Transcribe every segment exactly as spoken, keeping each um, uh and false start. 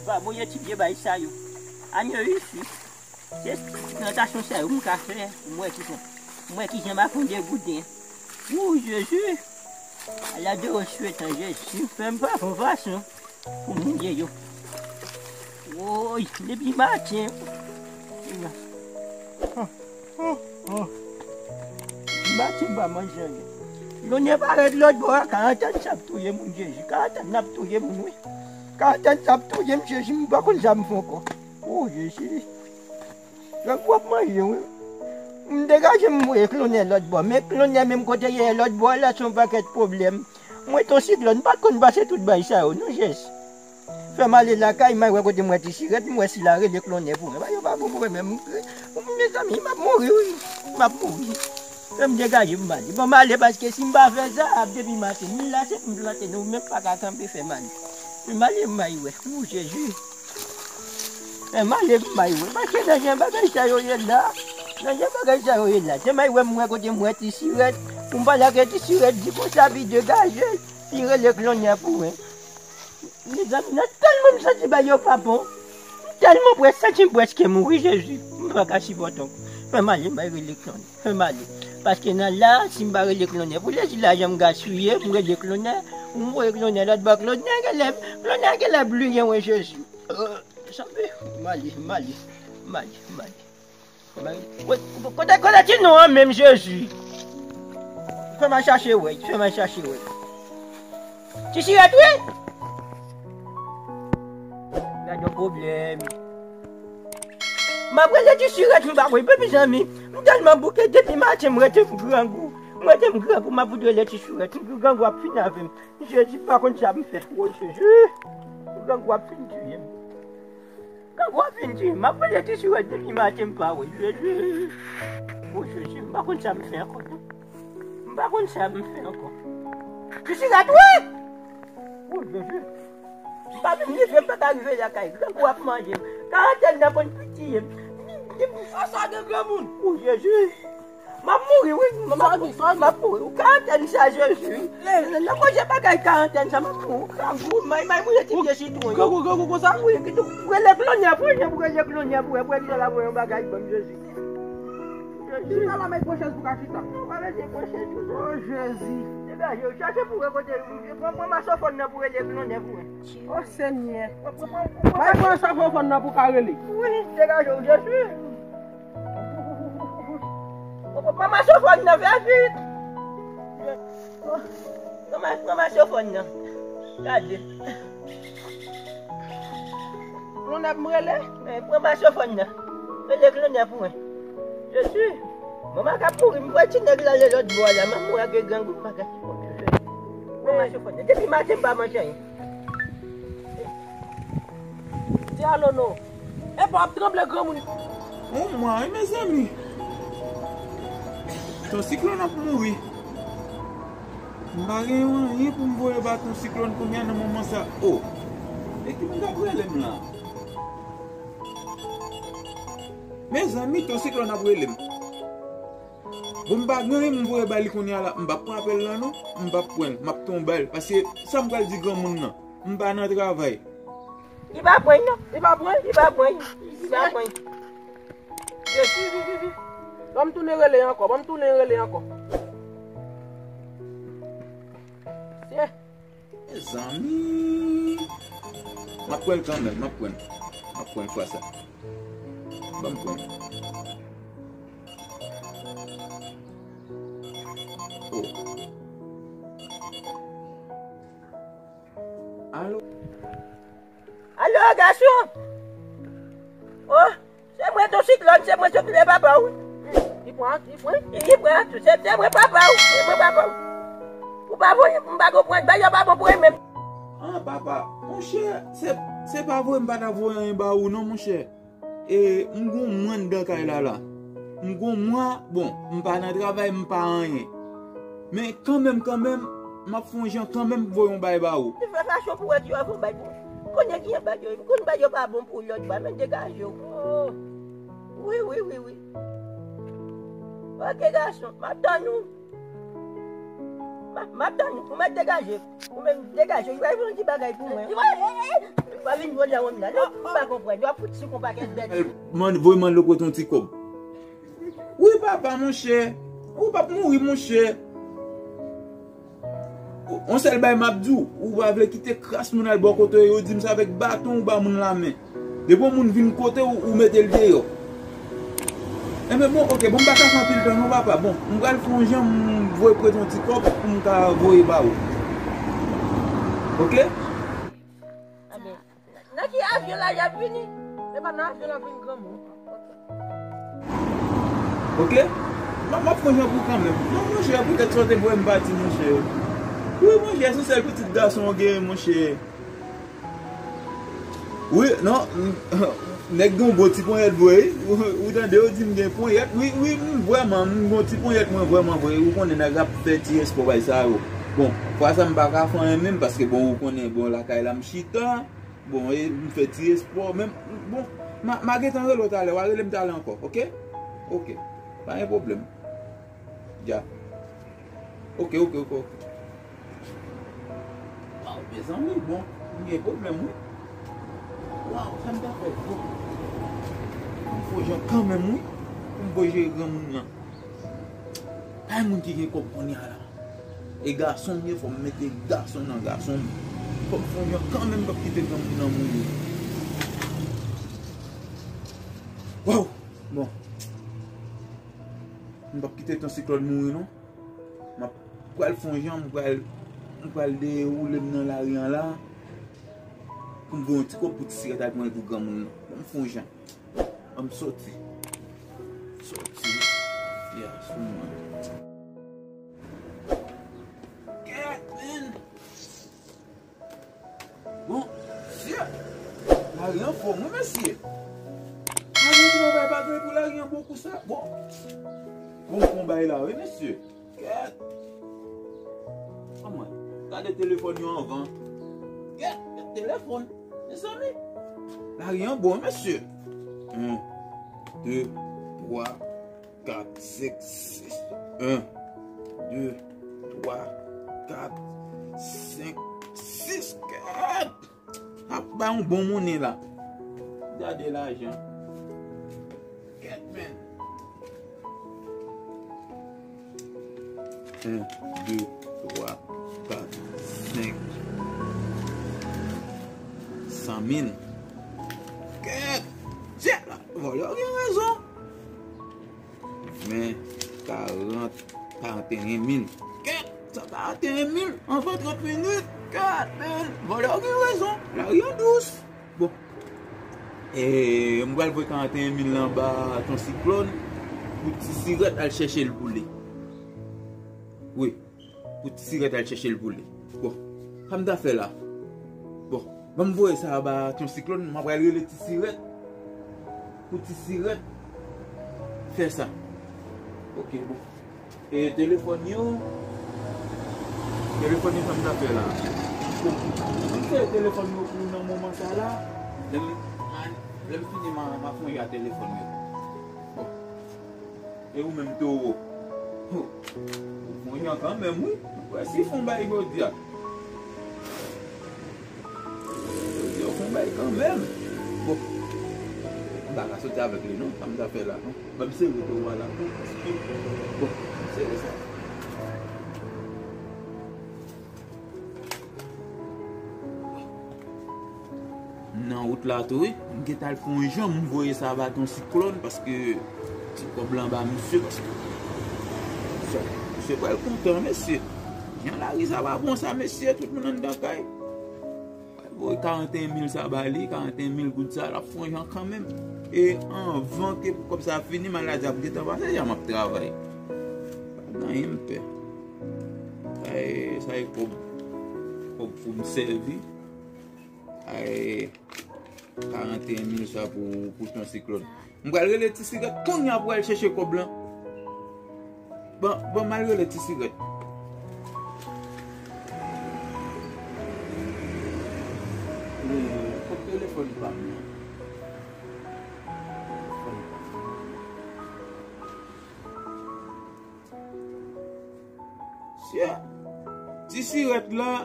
Pa bon, yo ti vye bay sa yo. Anye isi. Se ti plantasyon sa yo m ka fè. M wè kijan. M wè kijan m ap pran degouden. Wou, Jezi. Ala de reswetan, Jezi. Fè m pa bon fason pou moun ye yo. Woy, depi maten. Depi maten m pa manje anyen. Lonè parèt lòt bò a, karantèn sa ap touye moun, Jezi. Karantèn n ap touye moun, wi. Karantèn sa ap touye m, Jezi, m pa konn sa m fè ankò. O, Jezi. Grangou ap manje m, wi. M degaje m voye Klonè lòt bò. Men Klonè menm kote ye lòt bò la, se yon pakèt pwoblèm. Mwen ton siklòn, m pa t konn pase tout bay sa yo, non, Jezi. Fè m ale lakay, m al wè kote m wè ti sirèt, m wè si l a rele Klonè pou mwen. Bagay yo pa bon pou mwen menm. Mezanmi, m ap mouri, wi. M ap mouri. Fè m degaje m ale. Bon, m ale paske si m pa fè sa, ap depi maten. M la se pou m plante, nou menm pa ka kanpe, fè m ale. Fè m ale, m al wè. O, Jezi. Fè m ale, m al wè. Paske nan jan bagay sa yo ye la, nan jan bagay sa yo ye la, se m al wè, m wè kote m wè ti sirèt. Pou m pale ak ti sirèt, di konsa, pi degaje l, pi rele Klonè pou mwen. Mezanmi, nan tèlman m santi bagay yo pa bon, m tèlman prè-, santi m prèske mouri, Jezi. M pa ka sipòte ankò. Fè m ale, m al rele Klonè. Fè m ale. Paske nan la, si m pa rele Klonè, pou lè si lajan m gaspiye, m rele Klonè, m voye Klonè lòt bò, Klonè genlè, Klonè genlè bliye mwen, Jezi. Euh, sanble, m ale, m ale, m ale, m ale. Kote, kote ti non an menm, Jezi? Fè m al chache wè, fè m al chache wè. Ti sirèt, wi! Gad yon pwoblèm. M ap rele ti sirèt, m pa konn, mezanmi. M tèlman bouke, depi maten, m rete m grangou. M rete m grangou, m ap fout rele ti sirèt. Grangou ap fin avè m. Jezi, m pa konn sa m fè. O, Jezi. Grangou ap fin tiye m. Grangou ap fin tiye m. M ap rele ti sirèt depi maten m pa wè. Jezi. O, Jezi, m pa konn sa m fè ankò, non. M pa konn sa m fè ankò. Ti sirèt, wi! O, Jezi. M pa menm rive, m pa ka rive lakay. Grangou ap manje m. Karantèn nan konn pou tiye m. Sa, sa gen granmoun. O, Jezi. M ap mouri, wi. M ap, m ap mouri. Karantèn sa, Jezi. Nan koze bagay karantèn sa, m ap mouri. Grangou, may, may mouye ti pye sitwon yo. Grangou, grangou konsa? Wi, ki tou, rele Klonè pou mwen, rele Klonè pou mwen, pou mwen, ki la voye yon bagay ban m, Jezi. Jezi. Chita la, may pran chèz pou ka chita. Non, pa bezwen pran chèz pou sa. O, Jezi. Degaje w, chache pou wè kote, pran, pran masofòn nan pou rele Klonè pou mwen. O, Senyè. Pran, pran, pran, pran, may pran masofòn nan pou ka rele. Wi, degaje w, Jezi. Pran masofòn nan, fè vit. Pran ma-, pran masofòn nan. Gade. Klonè pou m rele? Eh, pran masofòn nan. Rele Klonè pou mwen. Jezi. Mwen pa ka mouri, m wè ti nèg la ale lòt bò a la. M ap mouri ak grangou, m pa ka sipòte. Pran masofòn nan. Depi maten, m pa manje anyen. Ti Alono. Epa w ap tranble granmoun. O mwen, mezanmi. Ton siklòn ap mouri. M pa gen anyen pou m voye ba ton siklòn kounye a nan moman sa. O. E ki moun k ap rele m la? Mezanmi, ton siklòn ap rele m. Bon, m pa gen anyen m voye ba li kounye a la. M p ap pran apèl lan non. M p ap pran l. M ap tonbe ba l. Paske sa m pral di granmoun nan. M pa nan travay. Li pa pran non. Li pa pran. Li pa pran. Li pa pran. Jezi. Ban m tounen rele ankò. Ban m tounen rele ankò. Sye. Mezanmi. M ap pran l kanmenm. M ap pran l. M ap pran l fwa sa. Ban m pran l. O. Alo? Alo, gason? O, se mwen, ton siklòn, se mwen, se mwen, papa w. Li pran, li pran. Li pran, se, se mwen, papa w, se mwen, papa w. Ou pa voye, m pa konprann, bagay yo pa bon pou mwen menm. An, papa, monchè, se, se pa vre, m pa ta voye anyen ba ou non, monchè. E, m gon mwa anndan kay la la. M gon mwa, bon, m pa nan travay, m pa anyen. Men kanmenm, kanmenm, m ap fè yon jan kanmenm pou voye yon bay ba ou. Li fè fason pou wè di yo fè yon bay pou ou. Konnen ki jan bay yo, m konn bay yo pa bon pou lòt bay, men degaje w. O. Wi, wi, wi, wi. Oke, gason, m ap tann ou. M ap tann ou, ou mèt degaje. Ou menm degaje, ou pa fè yon ti bagay pou mwen. Ou pa vin jodi a wè m la, non? M pa konprann. Yo ap fout sou yon pakèt bèt. Mande, voye mande l prete yon ti kòb. Wi, papa, monchè. Ou p ap mouri, monchè. Yon sèl bagay m ap di w, ou pa vle kite kras moun al bò kote yo, yo di m se avèk baton ou ba moun lamen. Depi yon moun vin kote w, ou mete l deyò. Enben, bon, oke, bon, m pa ka fè anpil tan non, papa. Bon, m pral fè yon jan, m voye prete yon ti kòb pou m ka voye ba ou. Oke? Nan ki avyon la y ap vini? Se pa nan avyon l ap vin, granmoun. Oke? M ap, m ap pran jan pou kanmenm. Non, monchè, poutèt sa w te voye m pati, monchè. Wi, monchè, se sèl pitit gason w genyen, monchè. Wi, non, nèg gen yon bon ti ponyèt vre, wi. Ou, ou tande, yo di m gen ponyèt. Wi, wi, m vrèman, m gen yon ti ponyèt, mwen vrèman vre. Ou konnen nèg ap fè ti espò bay sa yo. Bon, fwa sa m pa ka fè anyen menm, paske bon, ou konnen, bon, lakay la m chita. Bon, e m fè ti espò, men, bon, m a, m a gentan rele w talè, w a rele m talè ankò, oke? Oke, pa gen pwoblèm. Dja. Oke, oke, oke, oke. Waw, mezanmi, bon, m gen pwoblèm, wi. Waw, sa m ta fè, bon. M fò jan kanmenm, wi, pou m voye jere granmoun nan. Pa gen moun ki gen kòb kounye a la. E gason m ye, fò m mete gason nan gason m. Fò m fè yon jan kanmenm, m p ap kite granmoun nan mouri. Waw! Bon. M p ap kite Ton Siklòn mouri, non. M ap pral fè yon jan, m pral, m pral dewoule m nan lari an la. Pou m voye yon ti kòb pou ti sirèt al pran pou granmoun nan. Ban m fè yon jan. An m soti. Soti. Ya, sou mwen. Kèt, men. Bon, mesye. Lari an fò, wi, mesye. Lari an ti bagay pa gen pou lari an bon kou sa. Bon. Bon, bon bay la, wi, mesye. Kèt! Anmwey, gade telefòn yo anvan. Kèt, kèt telefòn. Mezanmi. Lari an bon, mesye. En, de, twa, kat, senk, sis. En, de, twa, kat, senk, sis. Kèt! Ap bay yon bon monnen la. Gade lajan. Kèt, men. En, de, twa, kat, senk. San mil. Kèt! Tchè la! Vòlè gen rezon. Ven, karant, karanteyen mil. Kèt! San karanteyen mil anvan trant minit. Kèt, men, vòlè yo gen rezon. Lari an dous. Bon. E, m pral voye karanteyen mil lan ba Ton Siklòn pou ti sirèt al chèche l pou li. Wi. Pou ti sirèt al chèche l pou li. Bon, sa m ta fè la? Bon, ban m voye sa ba Ton Siklòn, m ap pral rele ti sirèt. Pou ti sirèt fè sa. Oke, bon. E telefòn yo? Telefòn yo, sa m ta fè la? Bon, ban m fè telefòn yo pou nan moman sa la. Lè m, lè m fini, m a, m a fè yon jan telefòn yo. Bon. E ou menm, towo? Ho. Ou fè yon jan kanmenm, wi. Ou kwè si fè yon bay jodi a. Jodi a ou fè yon bay kanmenm. Bon. M pa ka soti avèk li, non. Sa m ta fè la, non. Ban m sere towo a la, non. Paske, bon, m sere sa. M nan wout la tou, wi. M gentan al fè yon jan, m voye sa ba Ton Siklòn, paske ti kòb lan ba misye, paske misye, misye pral kontan, mesye. Jan lari sa pa bon sa, mesye, tout moun anndan kay. Voye karanteyen mil sa ba li, karanteyen mil goud sa, l ap fè yon jan kanmenm. E anvan ke kòb sa fini, maladi ap gentan pase, jan m ap travay. Pa gen anyen m pè. Ay, sa e kòb, kòb pou m sèvi. Ay, karanteyen mil sa pou, pou Ton Siklòn. M pral rele ti sirèt kounye a pou al chèche kòb lan. Bon, bon, m al rele ti sirèt. Kot telefòn pa m nan? Telefòn pa m. Sye. Ti sirèt la,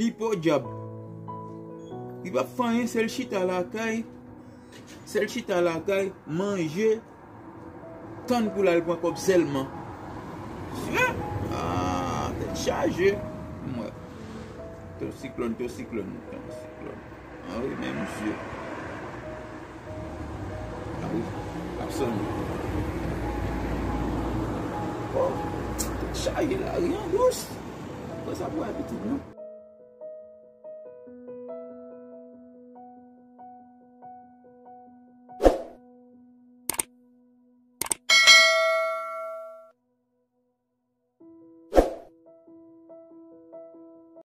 li pa djab. Li p ap fè anyen, sèl chita lakay. Sèl chita lakay, manje, tann pou l al pran kòb sèlman. Sye! Ah, tèt chaje. M wè. Ton siklòn, ton siklòn, ton siklòn. Ah wi, men misye. Ah wi, l ap sonn. Oh, tèt chaje, lari an dous. Fò sa pou al pitit non.